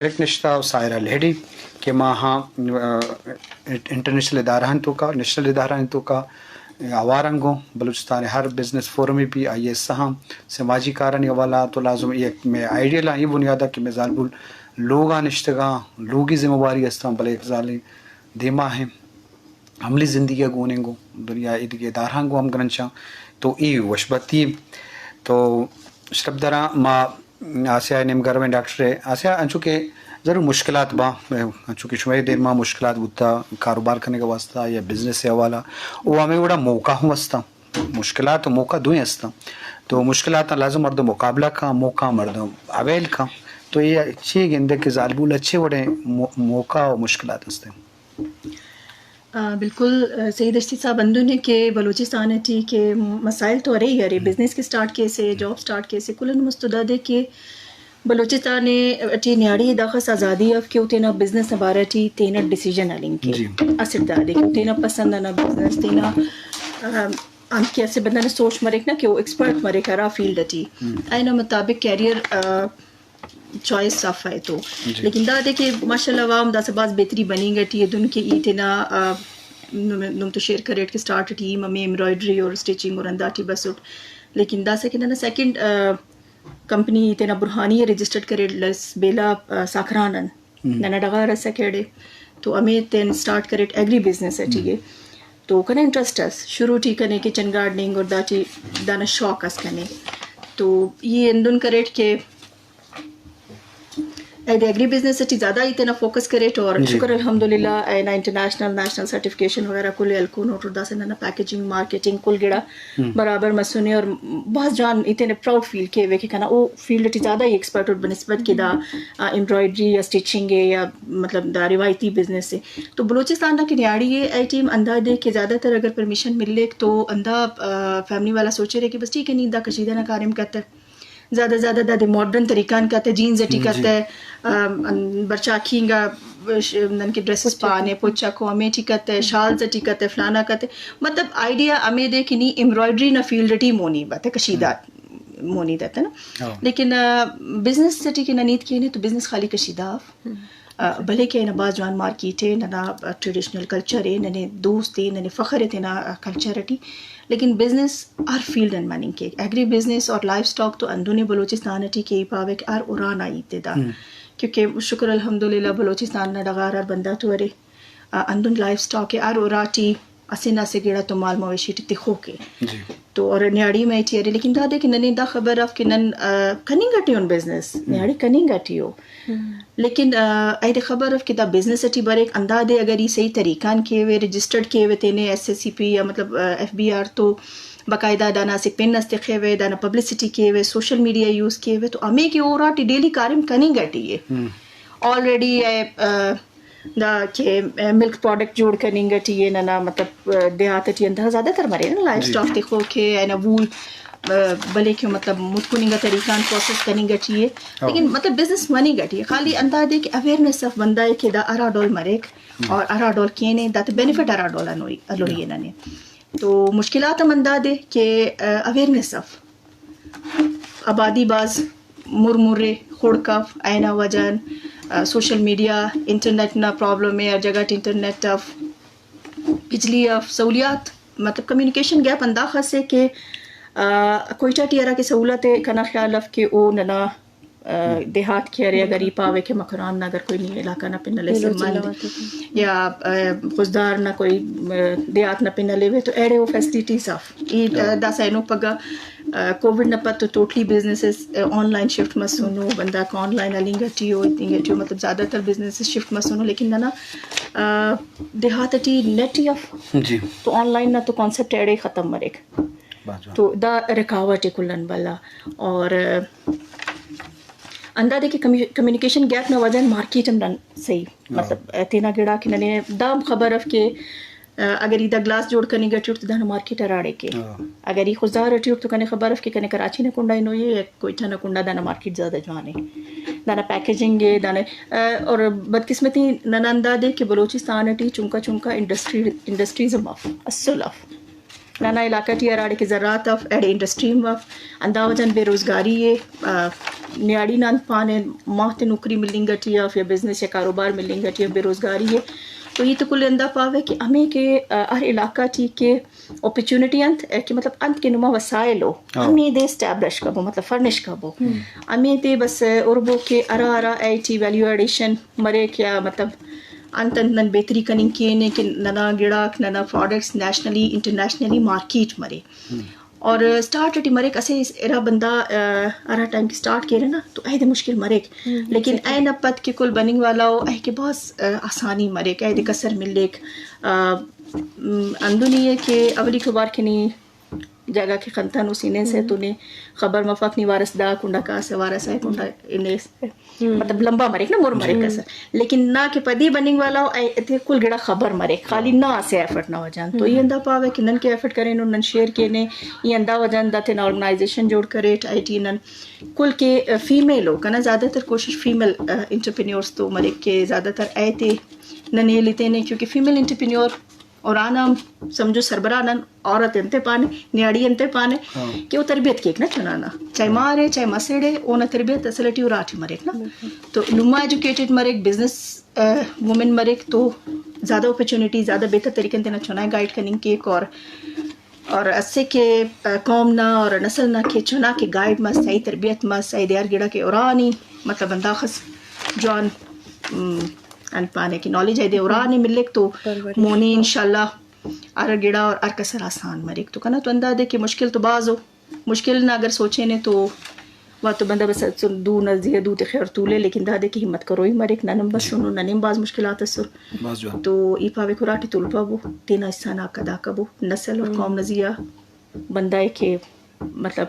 ڈائریکٹ نشتہ و سائرہ لہڑی کہ ما ہاں، آ، انٹرنیشنل ادارہانی توکا، نیشنل ادارہانی توکا آواران گوں بلوچستان ہر business forum B I S ہاں سماجی کارانی حوالہ تو لازم یک میں آئیڈیل آئی بنیادہ کہ میں زالبول لوگا نشتگاں، لوگی ذمہ واری استاں، بلے یک زالیں دیما ہیں عملی زندگی ء گون انگو دنیا ء ایدگہ ادارہاں گوں ہم گرنچاں تو ای وشبتی۔ تو شرپ دراں ما آسیا ء نیمگرویں ڈاکٹر ء آسیا انچو کہ ضرور مشکلات باں، انچو کہ شمئے دیر ما مشکلات بوتا کاروبار کنگ ء واسطہ یا بزنس ء حوالہ، او ہمیں وڑا موقع ہوں ہستاں، مشکلات و موقع دوئیں ہستاں۔ تو مشکلات لازم مردم مقابلہ کاں، موقع مردم اویل کاں۔ تو یہ چی گندے کہ زالبول اچھے وڑے مو-، موقع و مشکلات ہستیں؟ آ، بالکل، آ، سعید اشتی صاحب، ہندن کہ بلوچستان ٹی کہ مسائل تو ارے ہی ارے، بزنس کے سٹارٹ کیسے، جاب سٹارٹ کیسے، کلن مستدہ دے کہ بلوچستان ٹی نیاڑی داخس آزادی اف کہ او تینا بزنس نا بارہ ٹی تینا ڈیسیژن ہلنگ کے۔ جی۔ اسٹ دادے کہ تینا پسند نا بزنس، تینا، آ، انت کہ اسہ بندہ نا سوچ مریک نا کہ او ایکسپرٹ مریک ہرا فیلڈ ٹی۔ اینا مطابق کیریئر، آ، چوائس صاف ء تو۔ جی۔ لیکن دادے کہ ماشاءاللہ عوام داسہ بھاز بہتری بننگ ٹی ء دن کہ ای تینا، آ، نم، نم تو شیئر کریٹ کہ سٹارٹ ٹی ای ممے ایمبرائڈری اور سٹیچنگ اور ہندا ٹی بسٹ۔ لیکن داسہ کہ ننا سیکنڈ، آ، کمپنی ای تینا برہانی ء رجسٹرڈ کریٹ لس بیلہ، آ، ساکران ان۔ ننا ڈغار اسکہ اڑے تو ہمے تین سٹارٹ کریٹ ایگری بزنس ٹی ء۔ تو کنے انٹرسٹ اس شروع ٹی کنے کچن گارڈننگ اور داٹی دانا شوق اس کنے۔ تو یہ ہندن کریٹ کہ اے دے ایگری بزنس ٹی زیادہ ای تینا فوکس کریٹ اور جی۔ شکر الحمدللہ اینا انٹرنیشنل، نیشنل سرٹیفکیشن وغیرہ کل ہلکونٹ اور داسہ ننا پیکیجنگ، مارکیٹنگ کل گڑا برابر مسنے اور بھاز جوان ای تینے پراؤڈ فیل کیوے کہ کنا او فیلڈ ٹی زیادہ ای ایکسپرٹ اٹ بنسبت کہ دا، آ، ایمبرائڈری یا سٹیچنگ ہے یا مطلب دا روایتی بزنس ہے۔ تو بلوچستان نا کہ نیاڑی ہے اے ٹیم ہندا دے کہ زیادہ تر اگر پرمیشن ملیک تو ہندا، آ، فیملی والا سوچے رہے کہ بس ٹھیک ہے نی دا کشیدہ نا کاریم کرتے۔ زیادہ زیادہ دادے ماڈرن طریقہ آن کتہ، جینز ٹی جی۔ کتہ، آ، ان برچاکی انگا ش-، نن کہ ڈریسز پانے، پچا کو ہمے ٹی کتہ، شالز ٹی کتہ، فلانا کتہ۔ مطلب آئیڈیا ہمے دے کہ نی ایمبرائڈری نا فیلڈ ٹی مونی بات ہے، کشیدہ مونی دات ہے نا۔ ہاں۔ لیکن، آ، بزنس ٹی کہ نن ہیت کینے تو بزنس خالی کشیدہ اف۔ آ، بلے کہ اینا بھاز جوان مارکیٹ اے، ننا ٹریڈیشنل کلچر اے، ننے دوست اے، ننے فخر اے تینا کلچر ٹی۔ لیکن بزنس ہر فیلڈ آن مننگ کیک۔ ایگری بزنس اور لائیو سٹاک تو ہندن اے بلوچستان ٹی کہ ای پاوہ کہ ہر ارانا ہیت اے دا۔ کیونکہ شکر الحمدللہ بلوچستان نا ڈغار ہر بندغ تو ارے۔ آ، ہندن لائیو سٹاک اے ہر ارا ٹی اسہ نہ اسہ گڑا تو مال مویشی ٹی تخوک اے۔ جی۔ تو اور نیاڑی مئے ٹی ارے، لیکن دادے کہ ننے دا خبر اف کہ نن، آ، کننگ ٹی اون بزنس، نیاڑی کننگ ٹی او۔ لیکن، آ، ایدے خبر اف کہ دا بزنس ٹی بریک، ہندادے اگر ای صحیح طریقہ آن کیوے، رجسٹرڈ کیوے تینے ایس ایس سی پی یا مطلب، آ، ایف بی آر تو باقاعدہ دانا اسہ پن اس تخیوے، دانا پبلسٹی کیوے، سوشل میڈیا یوز کیوے، تو ہمے کہ اورا ٹی ڈیلی کاریم کننگ ٹی اے۔ آلریڈی اے، آ، دا کہ ملک پروڈکٹ جوڑ کننگ ٹی اے ننا مطلب، آ، دیہات ٹی انتہا زیادہ تر مرے نا، لائیو جی۔ سٹاک تخوک اے، اینا وول، آ، بلے کہ مطلب متکننگ طریقہ آن پروسیس کننگ ٹی اے۔ ہاں۔ لیکن مطلب بزنس مننگ ٹی اے، خالی انتہا دے کہ اویئرنیس اف بندہ اے کہ دا ہرا ڈول مریک اور ہرا ڈول کینے، داتے بینیفٹ ہرا ڈول انوئی، الوئی ننے۔ تو مشکلات ہم اندا دے کہ، آ، اویئرنیس اف۔ آبادی بھاز مر مر ء خڑک اف، ایناں وجہ ان، آ، سوشل میڈیا، انٹرنیٹ نا پرابلم ء، ہر جگہ ٹی انٹرنیٹ اف، بجلی اف، سہولیات، مطلب کمیونیکیشن گیپ ہنداخس ء کہ، آ، کوئٹہ ٹی ہرا کہ سہولت ء کنا خیال اف کہ او ننا، آ، دیہات کہ ارے اگر ای پاوے کہ مکران نا اگر کوئی نی علاقہ نا پن ہلیسہ مند یا، آ، خضدار نا کوئی، آ، دیہات نا پن ہلیوے تو ایڑے او فیسلٹیز اف۔ ای، آ، داسہ اینو پگہ، آ، کووڈ نا پد تو ٹوٹلی بزنسز، آ، آن لائن شفٹ مسنو، بندغ آن لائن ہلنگ ٹی او، انگ ٹی او، مطلب زیادہ تر بزنسز شفٹ مسنو، لیکن ننا، آ، دیہات ٹی نیٹ ہی اف۔ جی۔ تو آن لائن نا تو کانسیپٹ ایڑے ختم مریک۔ تو دا رکاوٹ ہے کلن بھلا۔ اور، آ، ہندادے کہ کمیو-، کمیونیکیشن گیپ نا وجہ مارکیٹ ہم نن صحیح۔ مطلب، تینا گڑا کہ ننے دا ہم خبر اف کہ، آ، اگر ای دا گلاس جوڑ کننگ ٹی اٹ تو دانا مارکیٹ ہراڑے کے۔ اگر ای خضدار ٹی اٹ تو کنے خبر اف کہ کنے کراچی نا کنڈا ہنوئی ء یا کوئٹہ نا کنڈا دانا مارکیٹ زیادہ جوان ء۔ دانا پیکیجنگ ء، دانا، آ، اور بدقسمتی ننا ہندادے کہ بلوچستان ٹی چنکا چنکا انڈسٹری، انڈسٹریز ہم اف، اسل اف۔ ننا علاقہ ٹی ہراڑے کہ زراعت اف، ایڑے انڈسٹری ہم اف، ہندا وجہ بے روزگاری ءِ، آ، نیاڑی نا انت پانے، ماہ تے نوکری ملنگ ٹی اف یا بزنس یا کاروبار ملنگ ٹی اف، بے روزگاری ءِ۔ تو ای تو کل ہندا پاوہ کہ ہمے کہ، آ، ہر علاقہ ٹی کہ اپرچونٹی انت، اے، کہ مطلب انت کہ نما وسائل ہو، ہاں۔ ہمے دے اسٹیبلش کبو، مطلب فرنش کبو۔ ہمے دے بس، اے، اربو کہ ہرا ہرا اے ٹی ویلیو ایڈیشن مریک یا مطلب انت انت نن بہتری کننگ کینے کہ ننا گڑاک، ننا پروڈکٹس نیشنلی، انٹرنیشنلی مارکیٹ مرے۔ اور اسٹارٹ ٹی مریک اسہ ارا بندہ، آ، ہرا ٹائم کہ اسٹارٹ کیرے نا تو اے دے مشکل مریک۔ لیکن اے نا پد کہ کل بننگ والا ہو، اے کہ بھاز، آ، آسانی مریک، اے دے کسر ملیک۔ آ، م، ہندن ای ءِ کہ اولیکو وار کہ نی جاگہ کہ خنتنوس ای نے سے تو نی خبر مفک، نی وارس دا کنڈا کاسہ، وارس اے کنڈا ای نے سے۔ مطلب لمبا مریک نا، مر مریک کسر۔ لیکن نا کہ پدی بننگ والا ہو، اے تے کل گڑا خبر مریک، خالی نا اسے ایفرٹ نا وجہ۔ تو ای ہندا پاوہ کہ نن کہ ایفرٹ کرینو، نن شیئر کینے، ای ہندا وجہ دا تینا آرگنائزیشن جوڑ کریٹ، آئی ٹی نن کل کہ، آ، فیمیل ہو، کنا زیادہ تر کوشش فیمیل، آ، انٹرپرینیورز تو مریک کہ زیادہ تر اے تے نن ہیل ایتینے، کیونکہ فیمیل انٹرپرینیور اور آنا ہم سمجھو سربراہ نن عورت انتے پانے، نیاڑی انتے پانے، ہاں۔ کہ او تربیت کیک نا چنانا۔ چاہے مار ہے، چاہے مسڑ ہے، اونا تربیت اصل ٹی اراٹی مریک نا۔ تو نما ایجوکیٹڈ مریک، بزنس، آ، وومن مریک تو زیادہ اپرچونٹی، زیادہ بہتر طریقے تینا چنا گائیڈ کننگ کیک اور اور اسے کہ، آ، قوم نا اور نسل نا کہ چنا کہ گائیڈ مس، صحیح تربیت مس، صحیح دیار گڑا کہ اورانی مطلب انداخس جوان، م، انت پانے کہ نالج ہے دے اورانی ملک تو مونی انشاءاللہ ہر گڑا اور ہر کسر آسان مریک۔ تو کنا تو اندازے کہ مشکل تو بازو، مشکل نا اگر سوچینے تو وا تو بندہ بس دو نزدی دو تخیر تولے، لیکن دادے کہ ہمت کروئی مریک، ننم بس شنو، ننم باز مشکلات اسر۔ باز جوان۔ تو ای پاوے کراٹی تولپا بو، تینا حصہ نا ادا کبو، نسل اور قوم نزیا بندہ ہے کہ مطلب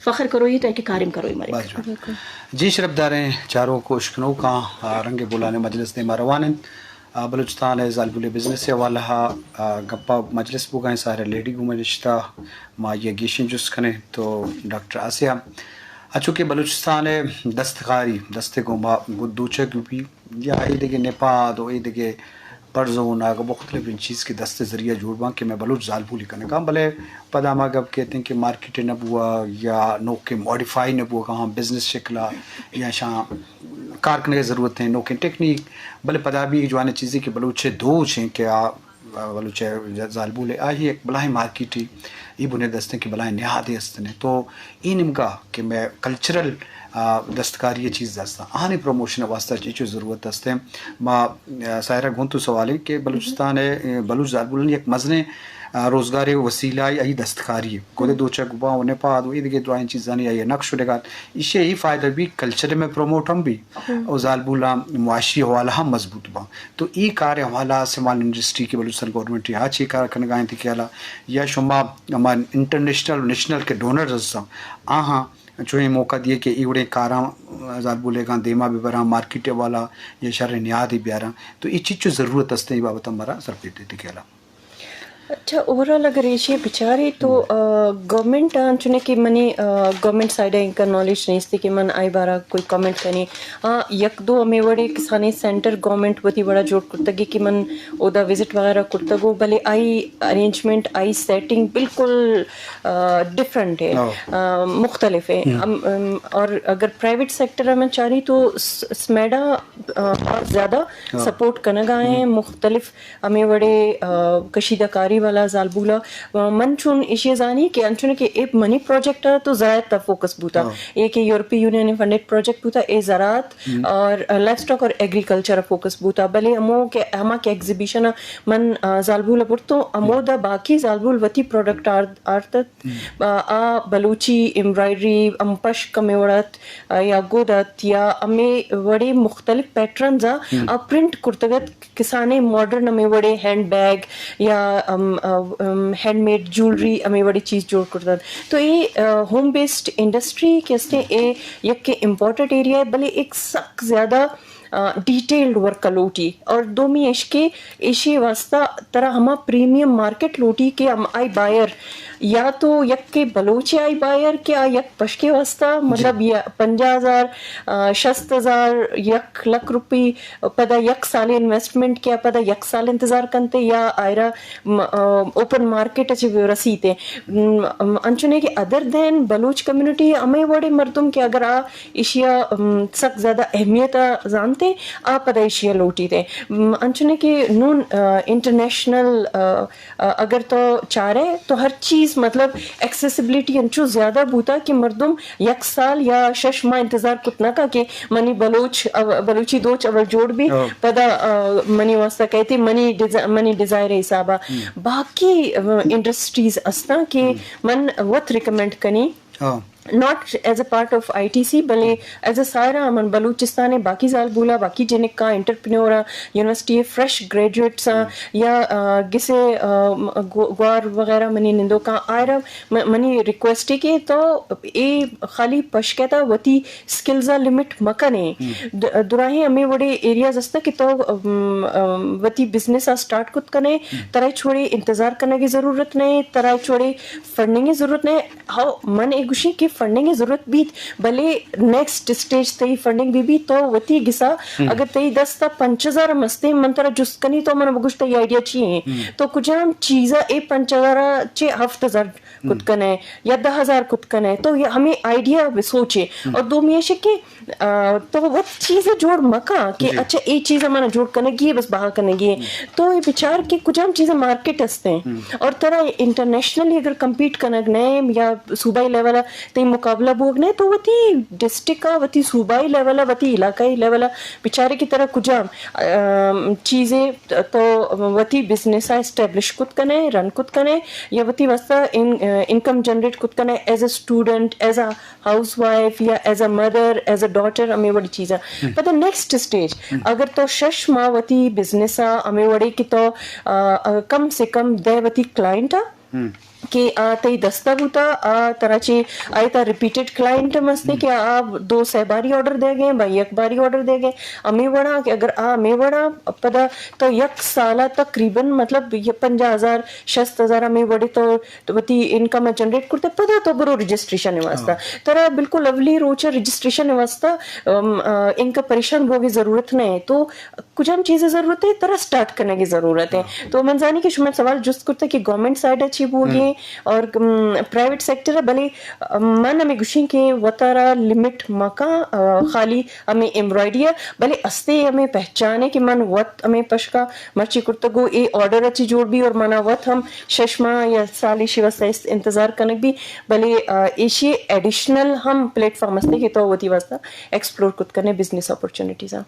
فخر کروئی تو ہے کہ کاریم کروئی مریک۔ باز جوان۔ جی شرفداریں چاروک و اشکنوکاں، آ، رنگ بولانے مجلس دیما روان انت۔ آ، بلوچستان ءِ زالبول ءِ بزنس ءِ حوالہ ءَ، آ، گپ ءُ مجلس بوگا ایں، ساحرہ لیڈی گوں ما نشتہ، ما آئی ءَ گیشیں جست کنیں۔ تو ڈاکٹر آسیہ، اچو کہ بلوچستان ءِ دستکاری، دست ءِ گوما گد دوچگ بی یا اے دگہ نپاد و اے دگہ پرزون آگا مختلف چیز کہ دست ءِ ذریعہ جوڑ باں کہ مئے بلوچ زالبول ءَ کنگا، بلے پدا ہما گپ کیت کہ مارکیٹ نہ بوا یا نوکیں ماڈیفائی نہ بوگا، بزنس شکلا یا شاں کار کنگ ءِ ضرورت ایں، نوکیں ٹیکنیک، بلے پدا بھی جوانیں چیزے کہ بلوچ ءِ دوچ ایں کہ آ، آ، بلوچ ءِ زالبول ءِ آئی ءِ یک بلاہیں مارکیٹے، اے بنیاد است ایں کہ بلاہیں نہادے است ایں۔ تو اے نیمگا کہ مئے کلچرل، آ، دستکاری ءِ چیز است ایں، آہانی پروموشن ءِ واسطہ چے چو ضرورت است ایں۔ ما، آ، ساحرہ گوں تو سوال ایں کہ بلوچستان ءِ، آ، بلوچ زالبولانی یک مزنیں، آ، روزگار ءِ وسیلہ ءِ آئی دستکاری ایں۔ گد ءِ دوچگ باں و نپاد و اے دگہ درائیں چیزانی آئی ءِ نقش و نگار۔ ایشی ءِ اے فائدہ بی، کلچر ءِ مئے پروموٹ ہم بی و زالبولاں معاشی حوالہ ہم مضبوط باں۔ تو اے کار ءِ حوالہ ءَ سمال انڈسٹری کہ بلوچستان گورنمنٹ ءَ آ چے کار کنگا ایں تئی خیالا، یا شما ہما انٹرنیشنل و نیشنل کہ ڈونرز ہستاں، آہاں چوئیں موقع دیے کہ اے وڑیں کاراں زالبولیگاں دیما بہ براں، مارکیٹ ءِ حوالہ یا شریں نہادے بیاراں۔ تو اے چچو ضرورت است ایں، اے بابت ءَ مارا سرپد دے تئی خیالا۔ اچھا، اوورآل اگر ایشی بچارے تو، آ، گورنمنٹ آن چنے کہ منی، آ، گورنمنٹ سائیڈ ءَ انکا نالج نیست کہ من آئی بارا کوئی کمنٹ کنی۔ آ، یک دو ہمے وڑے کسانیں سینٹر گورنمنٹ وتی وڑا جوڑ کرتگی کہ من اودا وزٹ وغیرہ کرتگو، بلے آئی ارینجمنٹ، آئی سیٹنگ بالکل، آ، ڈفرنٹ ہے، ہاں۔ آ، مختلف ہے۔ ہم۔ ام، ام، اور اگر پرائیویٹ سیکٹر میں چاری تو س-، سمیڈا، آ، بہت زیادہ ہاں۔ سپورٹ کنگا ہیں، ہم۔ مختلف ہمے وڑے، آ، کشیدہ کاری والا زالبولا، آ، من چون ایشی زانی کہ انچون کہ اے منی پروجیکٹ ءَ تو زراعت ءَ فوکس بوتا، ہاں۔ اے کہ یورپی یونین فنڈڈ پروجیکٹ بوتا، اے زراعت ہم۔ اور، آ، لائف سٹاک اور ایگریکلچر ءَ فوکس بوتا، بلے ہمو کہ ہما کہ ایگزیبیشن ءَ من، آ، زالبول ءَ برتو، ہمودا باقی زالبول وتی پروڈکٹ آر-، آرتت، ہم۔ آ، آ بلوچی ایمبرائڈری، ہم پشک ہمے وڑت، آ، یا گد ات یا ہمے وڑے مختلف پیٹرنز ءَ، ہم۔ آ پرنٹ کرتگ ات۔ کسانیں ماڈرن ہمے وڑیں ہینڈ بیگ یا، ام، ام، ہینڈ میڈ جولری ہمے وڑیں چیز جوڑ کرتگ۔ تو اے، آ، ہوم بیسڈ انڈسٹری کہ استیں، اے یک امپورٹڈ ایریا ہے، بلے ایک سک زیادہ، آ، ڈیٹیلڈ ورک لوٹی۔ اور دومی اش کہ ایشی واسطہ ترا ہما پریمیم مارکیٹ لوٹی کہ ہم آئی بائر یا تو یک کہ بلوچ آئی بائر کہ آ یک پشکے واسطہ، مطلب، یا پنجاہ ہزار، آ، شست ہزار، یک لکھ روپی، پدا یک سال انویسٹمنٹ کہ پدا یک سال انتظار کنتے یا آئرا م-، آ، اوپن مارکیٹ اچ رسیتے۔ م-، انچنے کہ ادر دین بلوچ کمیونٹی ہمے وڑے مردم کہ اگر آ ایشیا، ام، سک زیادہ اہمیت ء زانتے، آ پدا ایشیا لوٹیتے۔ م-، انچنے کہ نون، آ، انٹرنیشنل، آ، آ، اگر تو چارے تو ہر چیز، مطلب، ایکسیسیبلٹی انچو زیادہ بوتا کہ مردم یک سال یا شش ماہ انتظار کت نہ کا کہ منی بلوچ، او-، بلوچی دوچ اول جوڑ بی، پدا، آ، منی واسطہ کہتے منی ڈیزا-، منی ڈیزائر حسابا۔ باقی، آ، انڈسٹریز استاں کہ من وت ریکمینڈ کنی۔ Not as a part of I T C, بلے ایز اے سائرا من بلوچستان ء باقی زالبولا، باقی جنکاں، انٹرپرینیوراں، یونیورسٹی ء فریش گریجویٹس آں، یا، آ، گسے، آ، گو-، گوار وغیرہ منی نندوکاں، آئرا م-، منی ریکویسٹ ہے کہ تو اے خالی پشکتا وتی سکلز ء لمٹ مکنے۔ د-، دراہیں ہمے وڑے ایریاز است کہ تو، ام، ام، وتی بزنس ء سٹارٹ کت کنے، ترا ہچ وڑے انتظار کنگی ضرورت نہیں، ترا ہچ وڑے فنڈنگ ضرورت نہیں۔ ہو، من اے گوشیں کہ فنڈنگ ء ضرورت بیت، بلے نیکسٹ اسٹیج تئی فنڈنگ بی بی تو وتی گسا، اگر تئی دست ء پنچ ہزار ہم استیں، من ترا جست کنی تو من بگوش تئی آئیڈیا چی ہیں؟ تو کجام چیز ء اے پنچ ہزار ء چہ ہفت ہزار کت کنے یا دہ ہزار کت کنے، تو یہ ہمیں آئیڈیا سوچے۔ اور دومی ایش کہ، آ، تو وت چیز جوڑ مکا کہ اچھا اے چیز من جوڑ کنگی ہے، بس بہا کنگی ہے۔ تو یہ بچار کہ کجام چیز مارکیٹ ہستے ہیں۔ اور ترا انٹرنیشنلی اگر کمپیٹ کنگ نئے یا صوبائی لیول ء تئی مقابلہ بوگ نئے، تو وتی ڈسٹرکٹ ء، وتی صوبائی لیول ء، وتی علاقائی لیول ء بچارے کہ ترا کجام، ام، چیزیں تو وتی بزنس ء اسٹیبلش کت کنے، رن کت کنے، یا وتی واسطہ ان-، انکم جنریٹ کت کنے، as a student, as a house wife یا as a mother, as a daughter, ہمے وڑی چیزاں۔ پدا نیکسٹ اسٹیج، اگر تو شش ماہ وتی بزنس ء ہمے وڑے کہ تو، آ، آ، کم سے کم دہ وتی کلائنٹ ء کہ آ تئی دستا بوتا، آ ترا چے آئی تا ریپیٹڈ کلائنٹ ہم ہستے کہ آ دو سہ باری آرڈر دے گئے، با یک باری آرڈر دے گئے، ہمے وڑا کہ اگر آ ہمے وڑا پدا تو یک سالا تقریباً، مطلب، یہ پنجاہ ہزار، شست ہزار ہمے وڑے تو تو وتی انکم ء جنریٹ کرتے، پدا تو برو رجسٹریشن ء واسطہ۔ ترا بالکل اولی روچ ء رجسٹریشن ء واسطہ، ام، آ، انکا پریشان بوگی ضرورت نہ ہے۔ تو کجام چیز ء ضرورت ہے، ترا سٹارٹ کنگی ضرورت ہے۔ تو من زانی کہ شما سوال جست کرتا کہ گورنمنٹ سائیڈ ء چی بوگی اور، ام، پرائیویٹ سیکٹر ء، بلے، ام، من ہمیں گوشیں کہ وتارا لمٹ مکا، آ، خالی ہمیں ایمبرائڈری ء، بلے استے ہمیں پہچان ہے کہ من وت ہمیں پشکا مرچی کرتگو اے آرڈر اچی جوڑ بی اور منا وت ہم شش ماہ یا سال ایشی واسطہ اس انتظار کنگ بی، بلے، آ، ایشی ایڈیشنل ہم پلیٹ فارم استے کہ تو وتی واسطہ ایکسپلور کت کنے بزنس اپرچونیٹیز آ۔